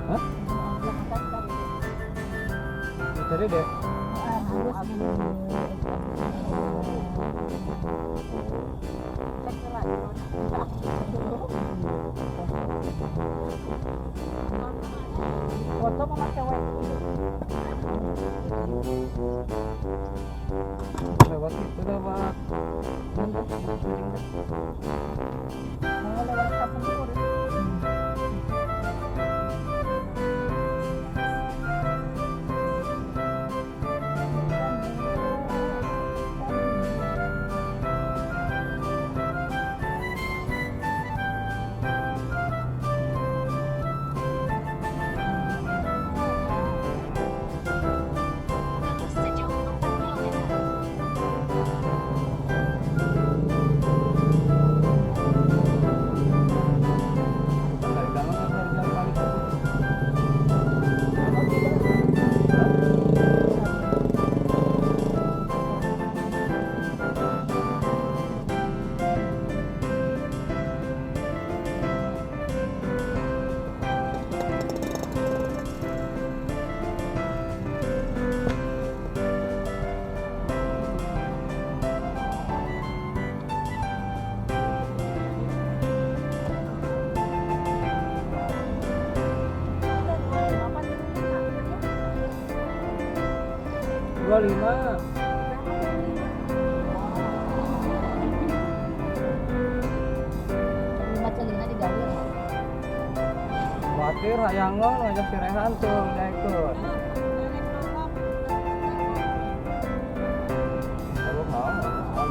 Hah? Tadi deh. Foto mama cewek. Lewat itu lewat. Mau lewat kampung turis. Terus sejauh 4 km. Dari dalam kan dari jalan balik ke situ. 25. Lima celina di gawir. Khawatir hayangon ngajak si Rehan tuh udah ikut. Kalau mau, mau.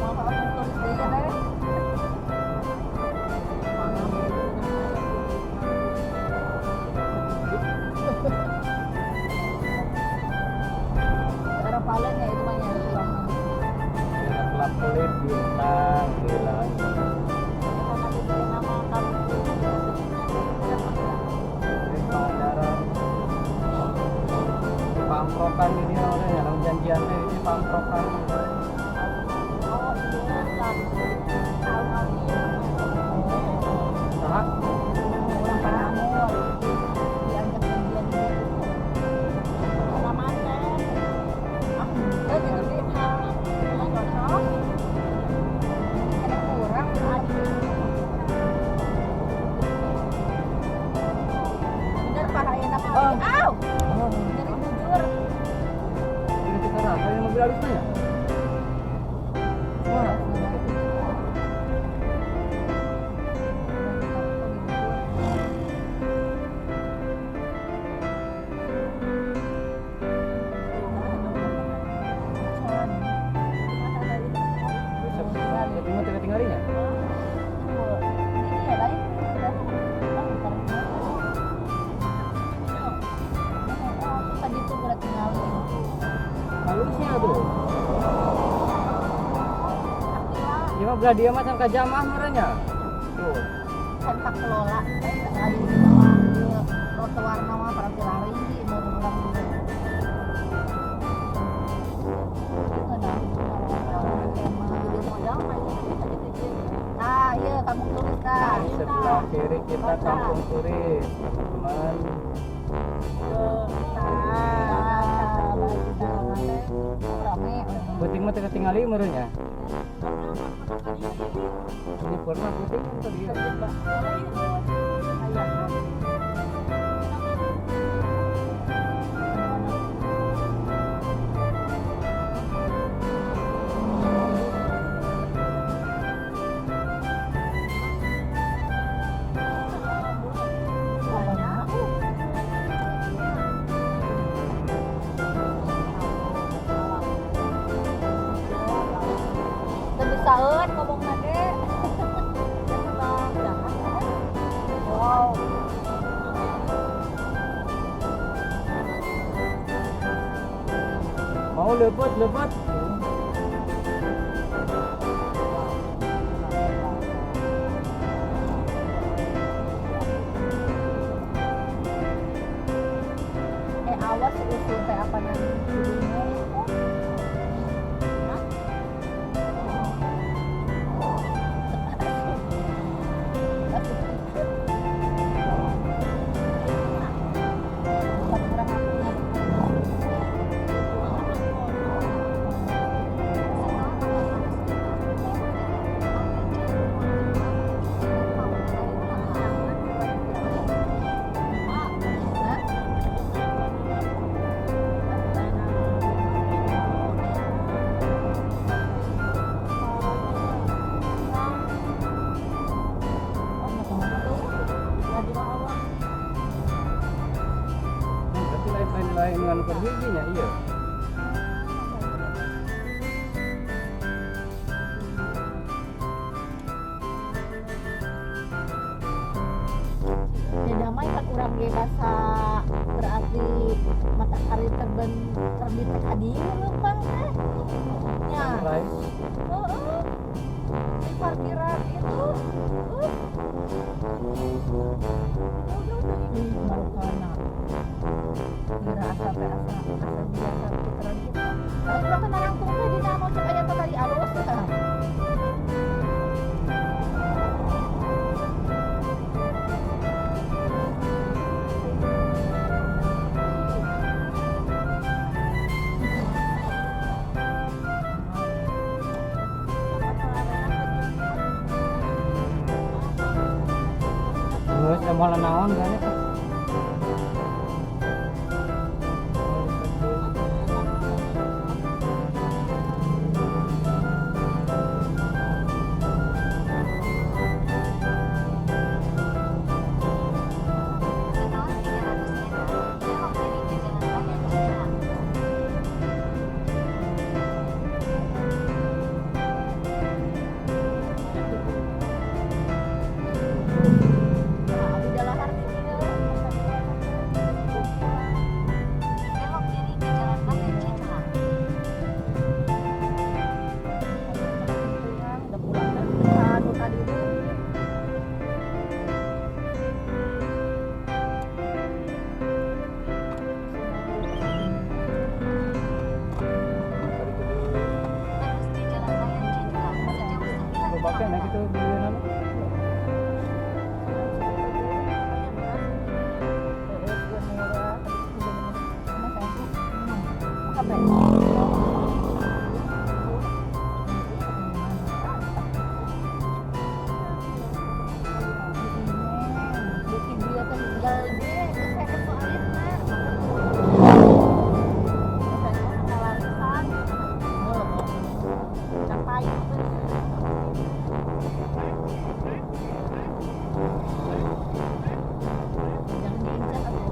Mau kampung turis deh ya deh. Ada palenya itu banyak. Kira kelap kelip bintang gila. Di Pangandaran. Di Pamprokan ini oleh yang janjian teh ini Pamprokan. Saha? Orang Parangur diajak janjian di situ. Ah, gitu ada kurang. Bener Pak Ayeuna mah. Ah. Aw, Oh, nyeri bujur. ini kita rasa yang mobil halus ya? Wah, bisa mah teu tinggalinya. Ini ya lain. Oh, tadi tuh udah tinggalin. Halusnya tuh. Iya mah belah dia mah sampai jamah merenya. Tuh. Kan hak kelola. Ayo di bawah trotoar nama para lari mau pulang juga. Nah, iya kampung turis kan. Di sebelah kiri kita kampung turis, teman-teman. Nah, rame. Puting mah teu tingali merenya. Ini pernah puting kan tadi ya. Leupeut leupeut. Eh awas usul teh apa nanti kudunya itu. Hah? Bukan kurang aku. Hah? Oh, mau kemana tuh? Lagi mau apa? Berarti lain lain lain nganu perhijinya iya. Ya damai kan urang ge basa berarti matahari terbit teh ka dieu leumpang teh. Nya. Sunrise. Heeh. Di parkiran itu. Ih, barokana. Kira asa teh asa asa biasa putaran kita. Kalau urang teh narangtung teh dina anu cek aya teh tadi alus teh. Geus da moal naon kan eta. Setelah 300 meter, belok kiri ke Jalan Raya Cijulang. Nah, abi dalahar di dieu. Belok kiri ke Jalan Raya Cijulang. Udah pulang dah anu tadi deh. Terus di Jalan Raya Cijulang sejauh 9 Bapaknya nah km. gitu belian. Jangan diinjak atau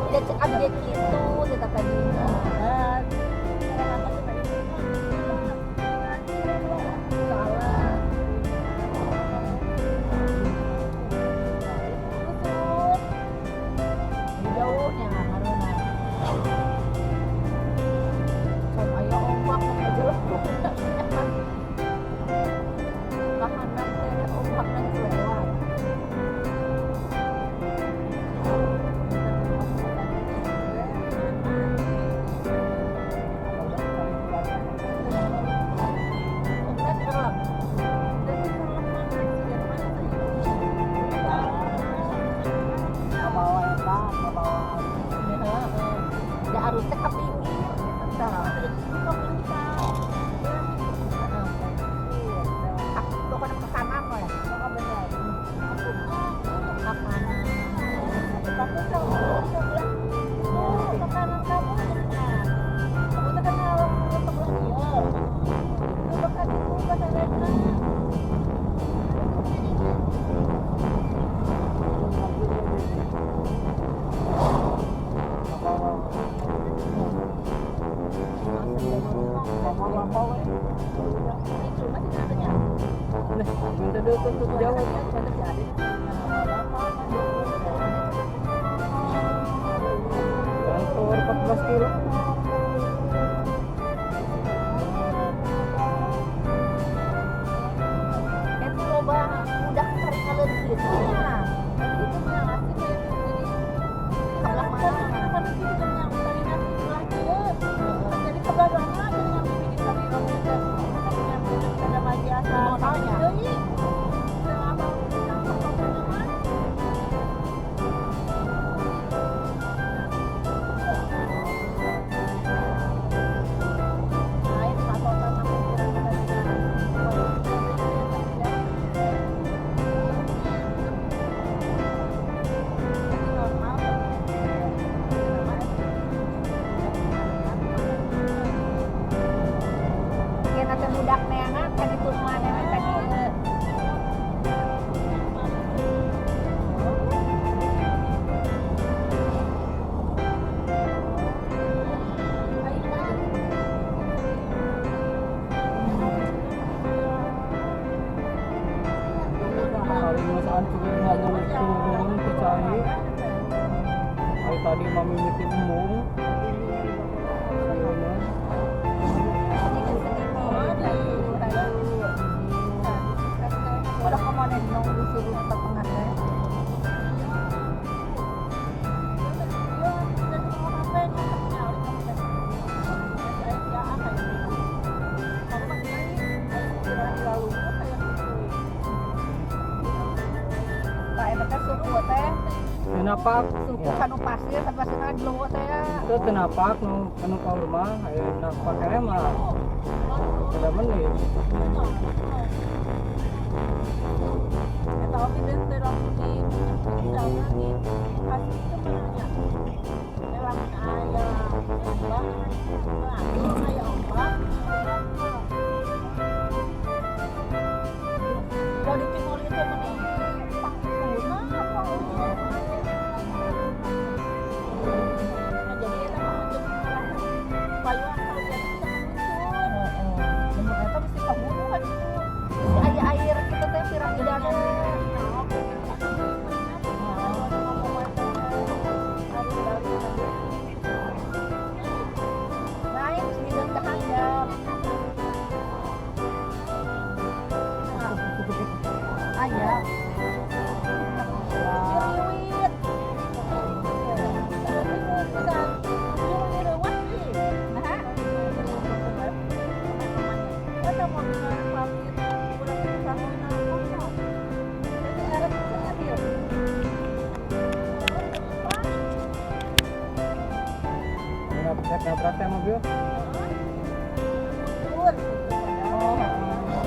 Ya cek abdi gitu tetap tadi. Salah. Kusut. Jauhnya haruna. Som aya ombak nu ngajelek. Kahanan teh ombakna geus lewat. Ngomong turun ke cai. Ari tadi mah mimiti embung. Ayeuna Udah kemana dong disuruh tetengah teh. Pak eta teh suku teh, teu napak. suku Ya. kanu pasir, tapi pasirna di leuweung teh ya. Itu teu napak nu anu paur mah, ayeuna pakene mah kada menit. Eta oge dan teu langsung di di kasih itu menanya. Lamun aya ombak, aya ombak. Kalau di timur itu meni pangkuna apa. Nah, jadi eta mah jadi payuan kalau biasa bisa meluncur. Heeh. Lamun eta mesti pabunuhan itu. Bisi aya air kitu teh piramidana. Lain sembilan ke handap. Aya. Ciriwit. Nah, Nabrak nabrak teh mobil. oh, naon?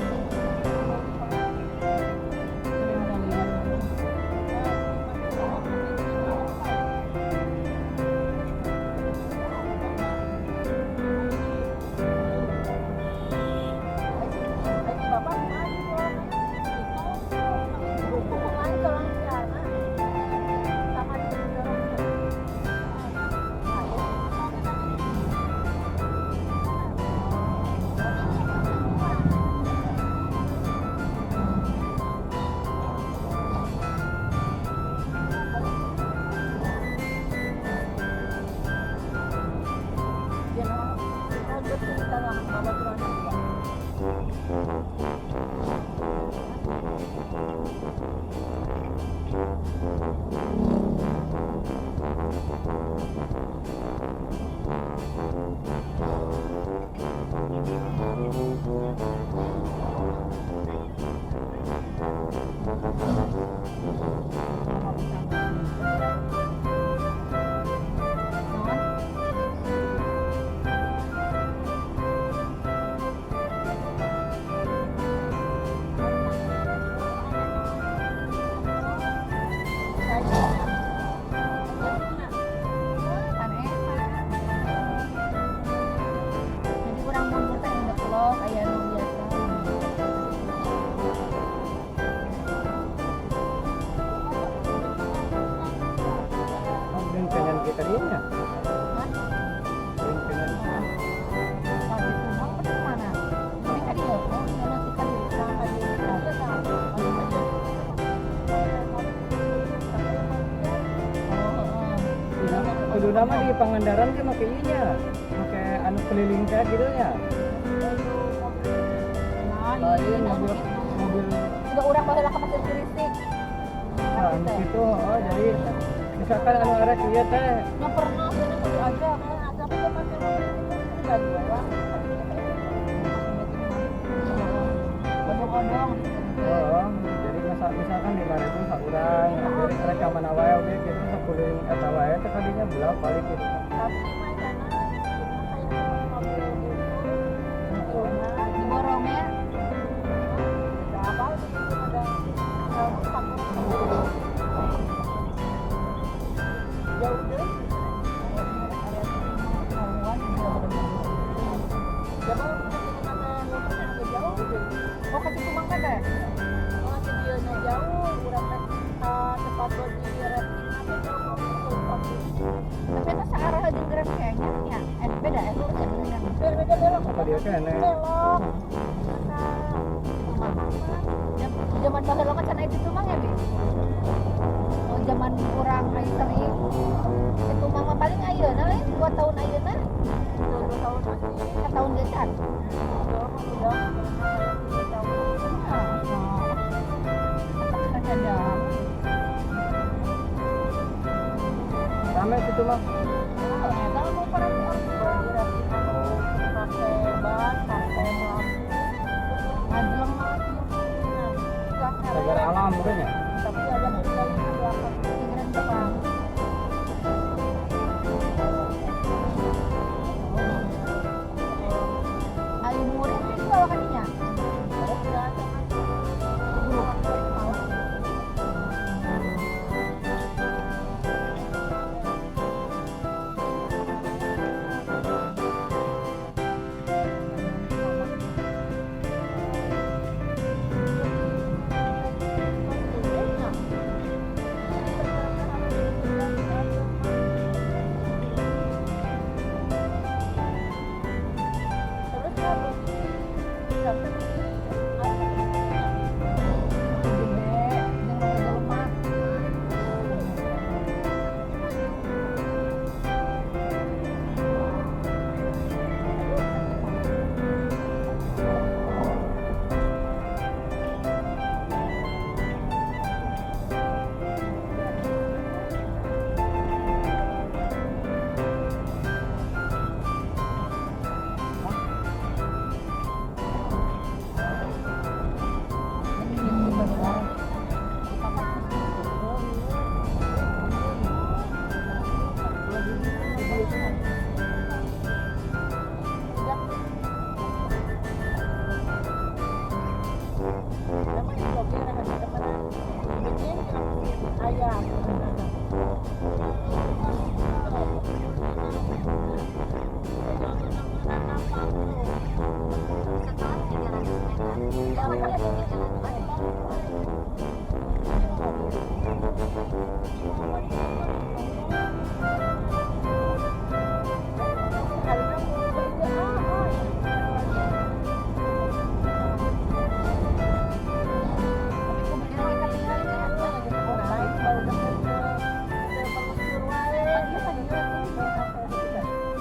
Pan eta. Jadi urang mundur teh udah vlog aya nu biasa. Oh, Grand Canyon kita dieu nya. Hah? Grand Canyon. Tadi Tumang apa di mana? Tapi ka dieu, oh, nanti ka dieu. Ka dieu. Oh, heeh. Kudu mah di Pangandaran ge make ieu nya. Make anu keliling teh gitu nya. Nah, Lain iya, mobil gitu. mobil Udah urang baheula ka Pasir Kerisik. nah, anu kitu, oh, jadi misalkan anu arek ieu teh. Nggak pernah sih, aku diajak. Tapi ke pasir itu enggak dua. Odong-odong. Oh, jadi misalkan 5.000 saurang, jadi rek ka mana wae oge gitu sakuliling eta wae teh kadinya bolak balik gitu. Tapi mah karena kayak mobil gitu. Diborongnya. Apa itu ada jauh deh. Coba jauh deh. Oh, ka Citumang kan teh? Oh, dia jauh, urang tempat buat di rafting apa jauh mau ke Tapi itu searah jeung Grand Canyon nya. Eh, beda eh lurus ya bener. Beda belok. Apa dia keneh? Belok. Citumang. Zaman baheula mah can aya Citumang ya, Bi? Zaman urang masih sering. Itu mama paling ayeuna we, 2 tahun ayeuna. 2 tahun masih. Satahun ge can. Udah, 3 tahun. Ada. Rame situ mah. Eta mau para Pakai ban, pakai lampu. ngajeleng mah Cagar alam mungkin ya. Tapi ada kali di belakang. pikiran Jepang. Ayo murid sih dibawa ka dinya. Gede, jeung loba jelema. Ayam. Setelah 300 meter, belok kanan ke Jalan Batu. Tapi kumaha we katingali nya. Setelah 600 meter, belok kanan ke Jalan Antapani.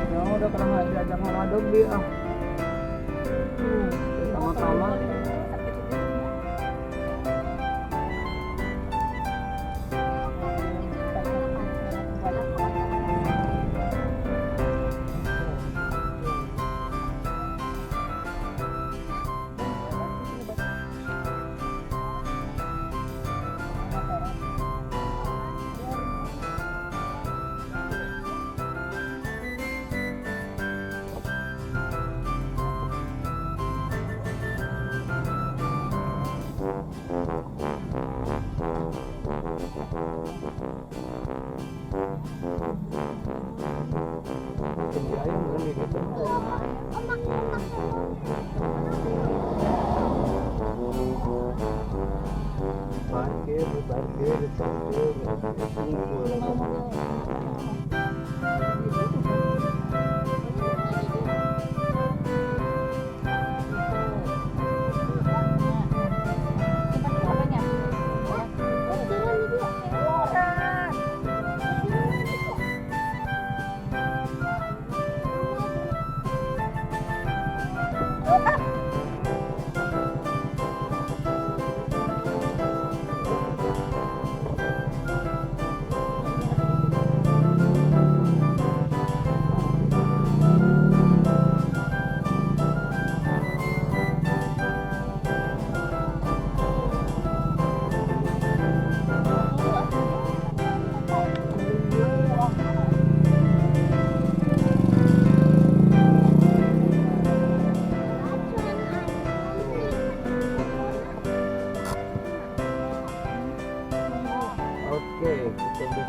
Ya udah pernah diajak ngaduk dia ah. Sama-sama. Belok kanan ke Jalan Antapani. Lakukan gerakan satu. Keji ayam berhenti gitu. Parkir, parkir, parkir, parkir.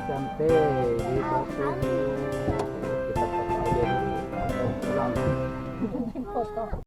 Sampai di Batu. Kita foto aja dulu. Pulang. Foto.